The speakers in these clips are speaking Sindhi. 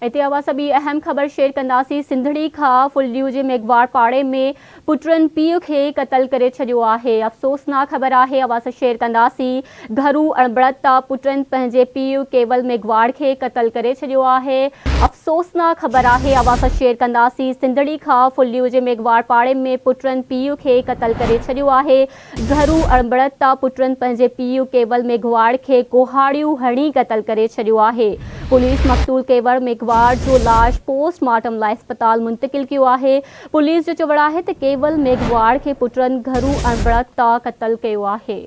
اتي اوهان سان ٻي اهم خبر شيئر ڪنداسين سنڌڙي کان ڦلجيو جي ميگهواڙ پاڙي ۾ پٽن پيء کي قتل ڪري ڇڏيو آهي افسوسناڪ خبر آهي اوهان سان شيئر ڪنداسين گهرو اڻبڻت تان پٽن پنهنجي پيء ڪيول ميگهواڙ کي قتل ڪري ڇڏيو آهي افسوسناڪ خبر آهي اوهان سان شيئر ڪنداسين سنڌڙي کان ڦلجيو جي ميگهواڙ پاڙي ۾ پٽن پيء کي قتل ڪري ڇڏيو آهي گهرو اڻبڻت تان پٽن پنهنجي پيء ڪيول ميگهواڙ کي ڪهاڙيون هڻي قتل ڪري ڇڏيو آهي. پوليس مقتول ڪيوڙ ميگهواڙ جو لاش پوسٽ مارٽم لاء اسپتال منتقل ڪيو آهي. پوليس جو چوڻ آهي ته ڪيول ميگهواڙ کي پٽن گهرو اڻبڻت تان قتل ڪيو آهي.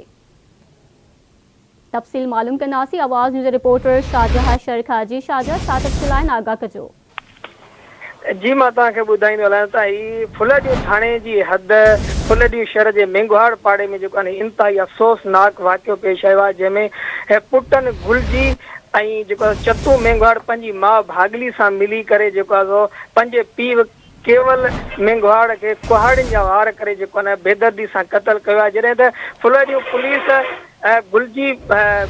تفصيل معلوم ڪنداسين آواز نيوز رپورٽر شاهجهان شر کان جي شاهجهان ڇا تفصيل آهن آگاهه ڪجو. جي مان توهان کي ٻڌائيندو هلان ته هي ڦلهڏيون ٿاڻي جي حد ڦلهڏيون شهر جي مينگهواڙ پاڙي ۾ جيڪو آهي انتهائي افسوسناڪ واقعو پيش آيو آهي جنهن ۾ پٽن گلجي ۽ جيڪو آهي چتو مينگهواڙ پنهنجي ماء ڀاڳلي سان ملي ڪري جيڪو آهي سو پنهنجي پيء ڪيول مينگهواڙ کي ڪهاڙين جا وار ڪري جيڪو آهي نه بيدردي سان قتل ڪيو آهي جڏهن ته ڦلهڏيون پوليس گلجي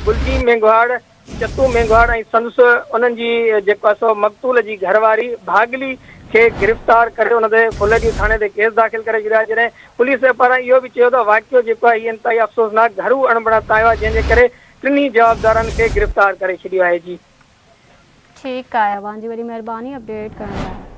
گلجي مينگهواڙ، چتو مينگهواڙ ۽ سندس انهن جي جيڪو آهي سو مقتول جي گهر واري ڀاڳلي کي گرفتار ڪري ان تي ڦلهڏيون ٿاڻي تي ڪيس داخل ڪري ڇڏيو آهي جڏهن پوليس پاران اهو به چيو ته واقعو جيڪو آهي هي انتهائي افسوسناڪ گهرو اڻبڻت آيو آهي جنهن جي ڪري ٽنهي جوابدارن کي گرفتار ڪري ڇڏيو آهي جي. ٺيڪ آهي اوهان جي وڏي مهرباني اپڊيٽ ڪرڻ لاء.